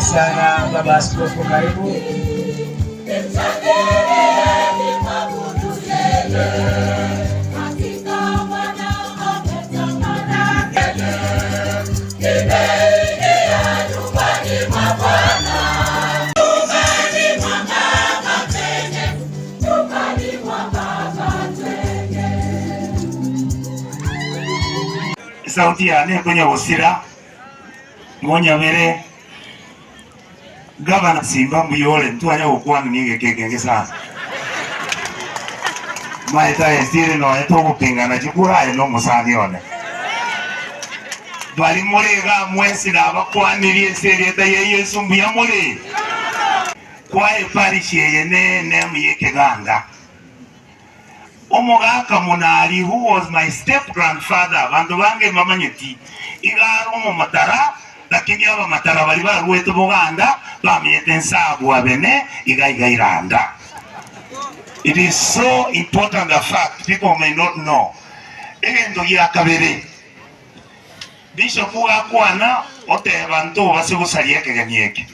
Sana baba askofu, karibu. Sauti yane kwenye usira mwonyamere gavana Simba mbuyole ntwanya gukwana nige kekenge sana maeta esire no etogupingana chikuraye no musani one bali muriga mwesi na bakwanirie eseri eta ya Yesu mbuya muri kwae parish yeye ne muyekeganga omogaka munari who was my step grandfather bandu bange mamanyeti igaro mu matara lakini aba matara bali barwete buganda bamiete nsabu abene igaigairanda. It is so important a fact people may not know. Egento gia kabere bishop gakwana oteba nto basigusaria ekegeni eke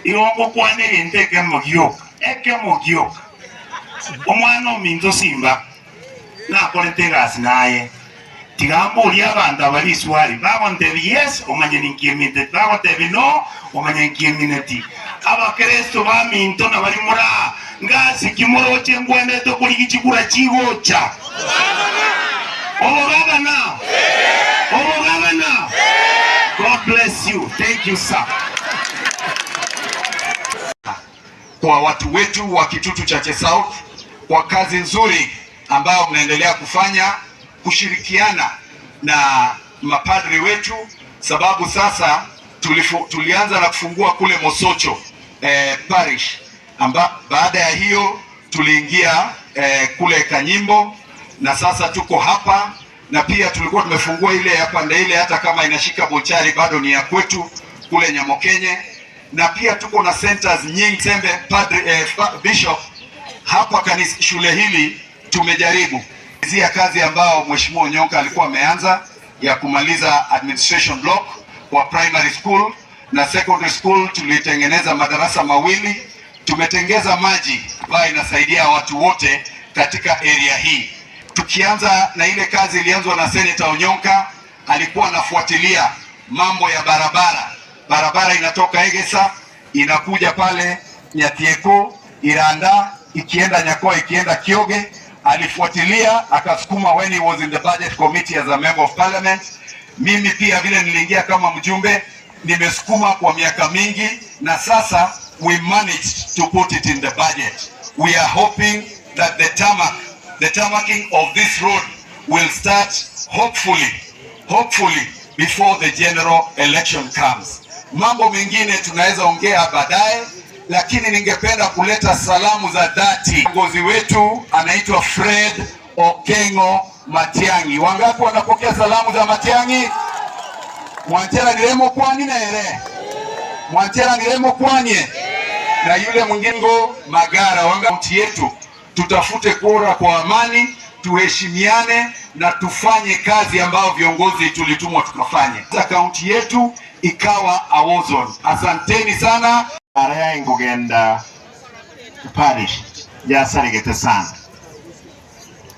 igongo kwana egento ekemogioka ekemogioka omwana ominto Simba nakorete egasi naye tigamboria abanto abari iswari bagontebi yes omanye ninkieminte bagontebi no omanye nkiemineti abakristo baminto nabari mura ngasi kimoroche ngwendete kurigi chikura chigocha obogabana obogabana. God bless you. Thank you sir. Kwa watu wetu wa Kitutu Chache South kwa kazi nzuri ambayo mnaendelea kufanya kushirikiana na mapadri wetu, sababu sasa tulianza na kufungua kule Mosocho parish, baada ya hiyo tuliingia kule Kanyimbo na sasa tuko hapa, na pia tulikuwa tumefungua ile ya pande ile, hata kama inashika Bochari bado ni ya kwetu kule Nyamokenye, na pia tuko na centers nyingi Sembe. Padre Bishop, hapa kanisa shule hili tumejaribu zia kazi ambao Mheshimiwa Onyonka alikuwa ameanza ya kumaliza administration block kwa primary school na secondary school. Tulitengeneza madarasa mawili, tumetengeza maji ambayo inasaidia watu wote katika area hii. Tukianza na ile kazi ilianzwa na Senator Onyonka, alikuwa anafuatilia mambo ya barabara. Barabara inatoka Egesa inakuja pale Nyatieko, Iranda, ikienda Nyakoa, ikienda Kioge. Alifuatilia akasukuma when he was in the budget committee as a member of parliament. Mimi pia vile niliingia kama mjumbe nimesukuma kwa miaka mingi, na sasa we managed to put it in the budget. We are hoping that the tarmacking of this road will start hopefully before the general election comes. Mambo mengine tunaweza ongea baadaye, lakini ningependa kuleta salamu za dhati. Kiongozi wetu anaitwa Fred Okengo Matiang'i. Wangapi wanapokea salamu za Matiang'i? Mwanchera niremo kwani nere. Mwanchera niremo kwanye. Na yule mwingine Magara. Wangapi yetu tutafute kura kwa amani, tuheshimiane na tufanye kazi ambayo viongozi tulitumwa tukafanye. Kaunti yetu ikawa a war zone. Asanteni sana. Araya ingogenda parish yasaregete sana.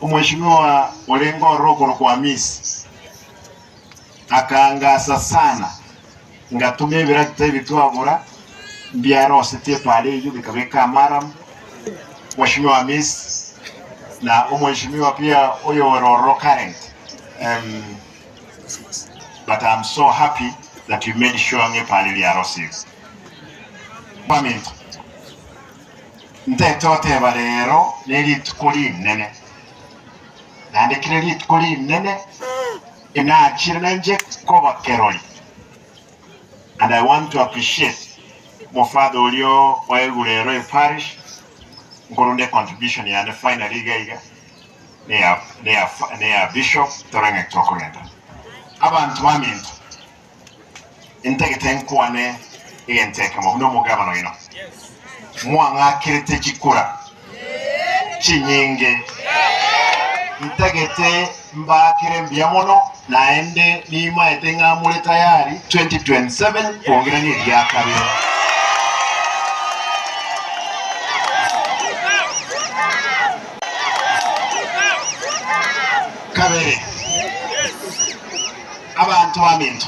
Mheshimiwa Olengo Rogoro kwa miss akangasa sana ngatumia birakita bitwagura byarosete pale yu bikabeka maram. Mheshimiwa miss na mheshimiwa pia oyo Roro current but I'm so happy that you made sure nge pale lyarosi paminto ntetote balero nelitukuli nene nandikire litukuli nene inachire nanje koba keroli. And I want to appreciate mufadha ulio waegulero e parish nkorunde contribution yane finally gaiga ne ya bishop toranga tokogenda abantu baminto integete nkwane igenteke mo no mugabano ino mwang'akirete chikura chinyinge ntegete mbakire mbya mono naende nimaete ng'amure tayari 2027 kuongera ni rya kabiri. Kabere abantu baminto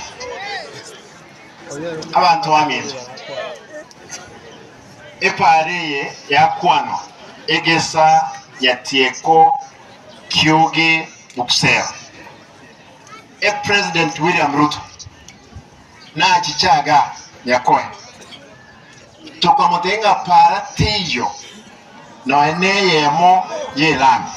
abantu baminto epareye yakwano egesa yatieko kyoge bukusera e President William Ruto na chichaga yakoe tukamutenga para tiyo na eneyemo yelami.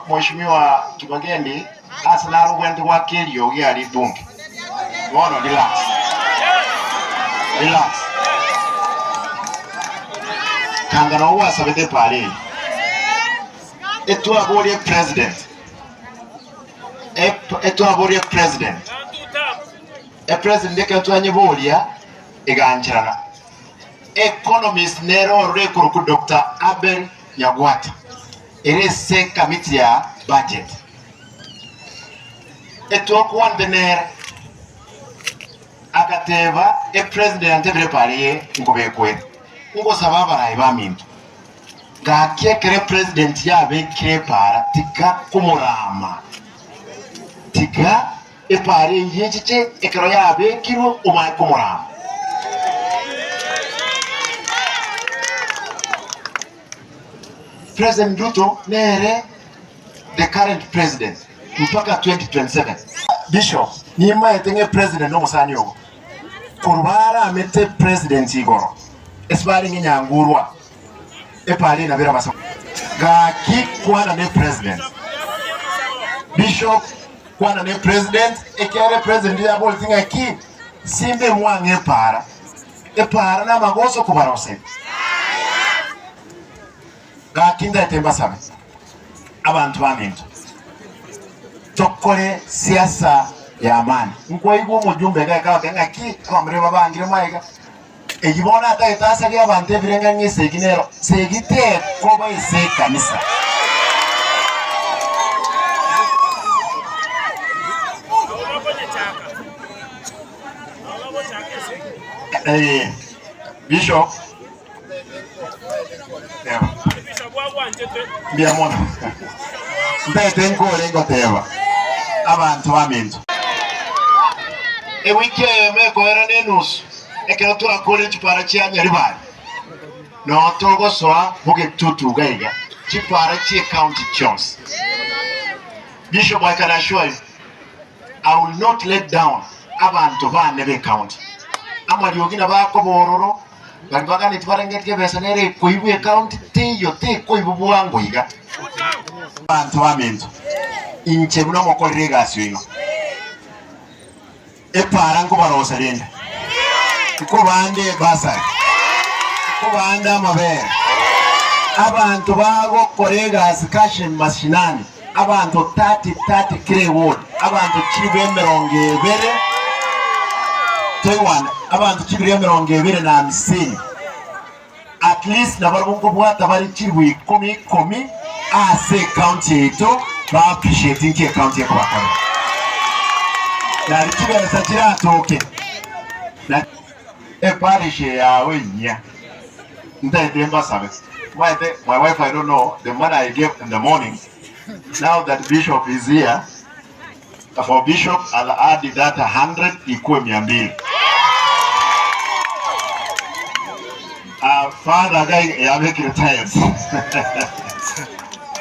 Mheshimiwa Kibagendi asinaro gwende gwakerio gyari bunge bono relax relax kangana wasabete pale etwaborie president etwaborie president e president eketwanyiboria eganchirana economist nero rekuruku Dr. Abel Nyagwata erese committee ya budget etwakuwandenere akateba e president ebire paliye nkobekwe ngosaba abarayi baminto gakiekere president yabekire para tika kumurama tika epare yechiche ekero yabekirwe omaye kumurama. President Ruto nere the current president mpaka 2027. Bishop nima etenge president no musani ogo kurubara amete president igoro esibari nginyangurwa epale na bera basa gaki kwana ne president bishop kwana ne president ekere president ya bol tinga ki simbe mwange para epara na magoso kubarose gakinda etemba sabe abantu baminto tokore siasa ya amani nkwaigo omujumbe gaika bakenga ki abamire babangire maiga egibona atagetasagia abantu ebirenga ng'esegi nero segi tekoba ase ekanisa. Bishop mbia mono ntete nkore ngoteba abantu baminto ewiki eyo mekoera nenusu ekero twakore chipara chia Nyaribari no togosoa mugetutu gaiga chipara chia county chons. Bishop, I can assure you I will not let down abantu bane be county amariogi na bakobororo bari bagane twarengetke besa nere koibwe county tiyo te koibu bwango iga abantu baminto inche buno mokorire gasio ino epara nkobarosa rende kubande basari kubande amabere abantu bagokora egasi kashe mashinani abantu 30 kire ward abantu chibe 20 Taiwan abantu chibe 250 at least nabarabungobwata bari chirwi 10 ase county yetu ba appreciating ke county yakobakora na chibesa chiratoke na eparish yawe nya ntaite mbasabe my wife, I don't know the money I gave in the morning. Now that bishop is here, for bishop I'll add that 100 ikuwe 200. Father guy ya make retired.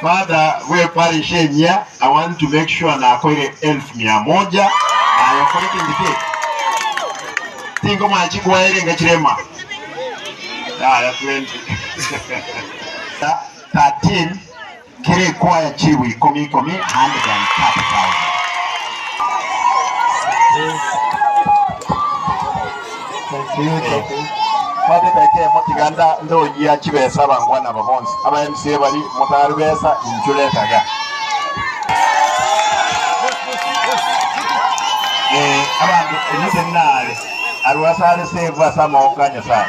Father we parish nya I want to make sure na akoire 1100 na yokore kindike tingo machi kwa ngachirema ya 20 13 kire kwa chiwi 10 10 130,000. Thank you, thank you. Mate motiganda ndo ya chibesa bangwana babonzi aba MCA bari mutarubesa inchuletaga abantu enise nale arwasale seva sama okanya sa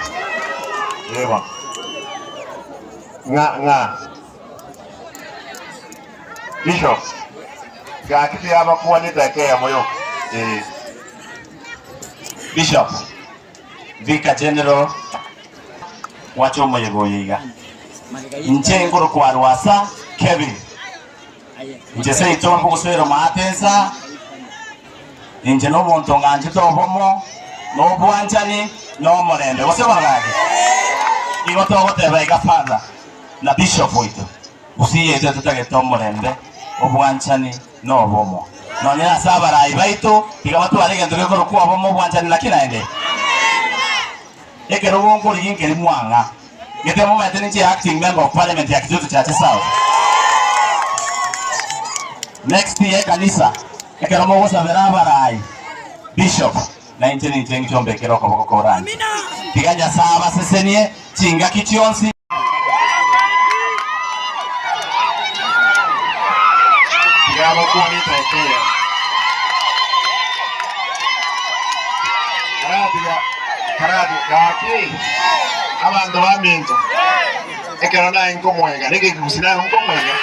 yeba nga nga Bishop gakiti abakuwanita ke moyo Bishop Vicar General wacho moyego yiga nche ngoro kwa Rwasa Kevin Nje seitombo gusubira matensa inje n'obuntu nganje tobomo n'obwanjani n'omurembe gose barage igo togoteba iga father na bishop witu usiyete tutagete omurembe obwanjani n'obomo none asabarayi baitu iga batware gento gekoro kwabomo obwanjani lakini aende ekero bonkori ginkeri mwanga ngete moment ni acting member of parliament ya Kitutu Chache South. Next year kanisa ekero mogosabera abarai bishop na inche ngichombe kero koboko korani tiganya saba sesenie chinga kichionsi tigaba kuonita ekera karadiga karadi gaki abantu baminto ekero naye nkomwega nigekusi naye nkomwega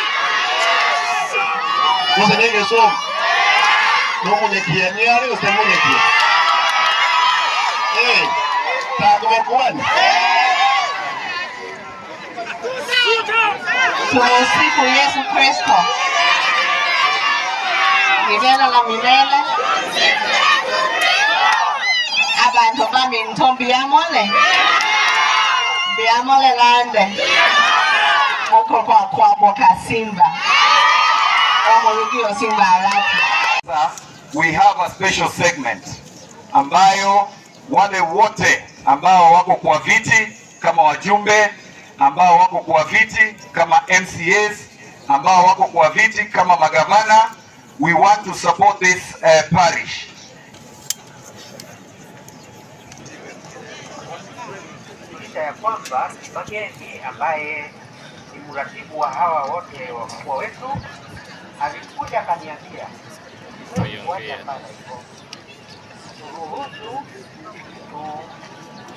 gose negesomo nomunyekia niare gose munyekia takubakuani. Tumsifu Yesu Kristo milele na milele. Abantu baminto mbiyamole mbiyamole lande moko kwa kwa moka Simba omurugio Simba alati. We have a special segment ambayo wale wote ambao wako kwa viti kama wajumbe, ambao wako kwa viti kama MCAs, ambao wako kwa viti kama magavana, we want to support this parish. Kisha ya kwamba Bageni ambaye ni mratibu wa hawa wote wakubwa wetu alikuja akaniambia wacha pale hivyo, turuhusu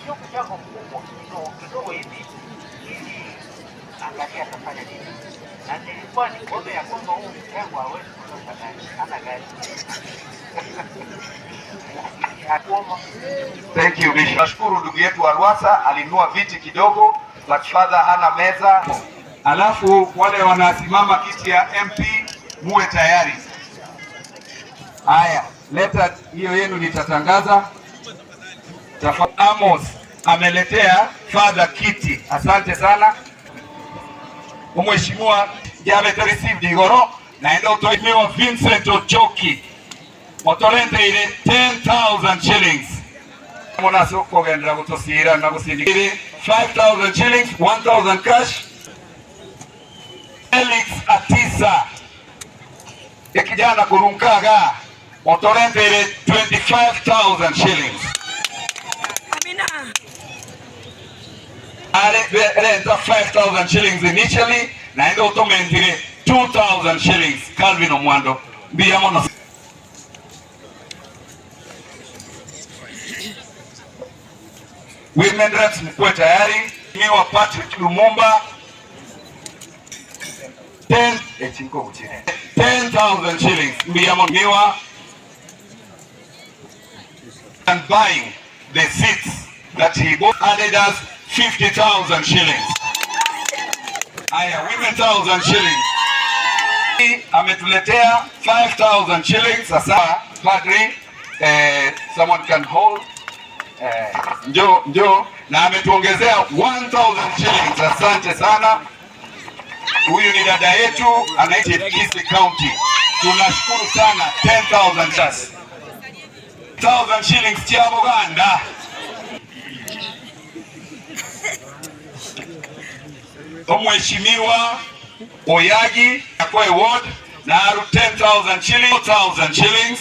sio mchango mkubwa kidogo hivi ili angalia atafanya nini. Na nilikuwa nikuombe ya kwamba huu mchango hawezi kutoka gari, hana gari. Thank you Bishop. Nashukuru ndugu yetu Arwasa alinunua viti kidogo, but father hana meza. Alafu wale wanasimama kiti ya MP muwe tayari. Haya, leta hiyo yenu nitatangaza. Amos ameletea father kiti. Asante sana. Mheshimiwa Javet received igoro na endo toimewa Vincent Ochoki. Motorente ile 10,000 shillings. Mona soko gendera gutosira na gusindikire 5,000 shillings, 1,000 cash. Felix Atisa ya kijana kurunkaga motorente ile 25,000 shillings. Amina. Ale renta 5,000 shillings initially na endo otomentire 2,000 shillings. Calvin Omwando biamono. Women reps mkuwe tayari. Miwa Patrick Lumumba 10,000 shillings. Miwa and buying the seats that he bought added us 50,000 shillings. Aya, women 1,000 shillings. Ametuletea 5,000 shillings. Sasa padri, someone can hold. Njo na ametuongezea 1,000 shillings. Asante sana. Huyu ni dada yetu anaitwa Kisii County. Tunashukuru sana. 10,000 just 1,000 shillings cha Buganda. Mheshimiwa Oyagi Akoi Ward na aru 10,000 shillings, 4,000 shillings.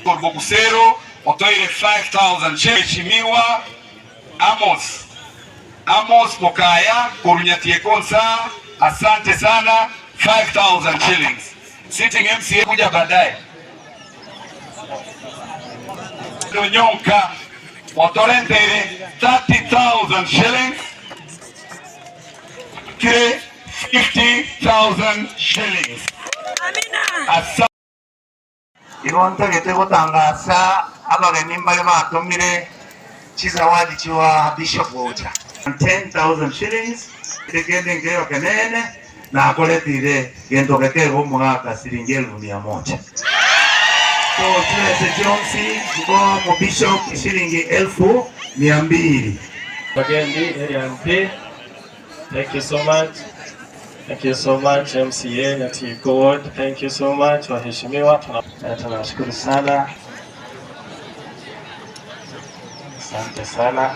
Bogusero otoire 5,000 shillings. Mheshimiwa Amos Mokaya Kurunyatie Konsa, asante sana 5,000 shillings. Sitting MCA kuja baadaye. Nyonka otorente 30,000 shillings. 50,000 shillings. Amina. Ironta gete gotangaza abageni mbale batomire chizawadi chiwa Bishop Ocha 10,000 shillings tegende ngeo kenene Na akoletire gento gekego omogaka siringi 100,000. So Chilese Jones go mu bishop shilingi 200,000. Bagendi area MP, thank you so much. Thank you so much MCA Nyatieko Ward, thank you so much waheshimiwa, tunawashukuru sana. Asante sana.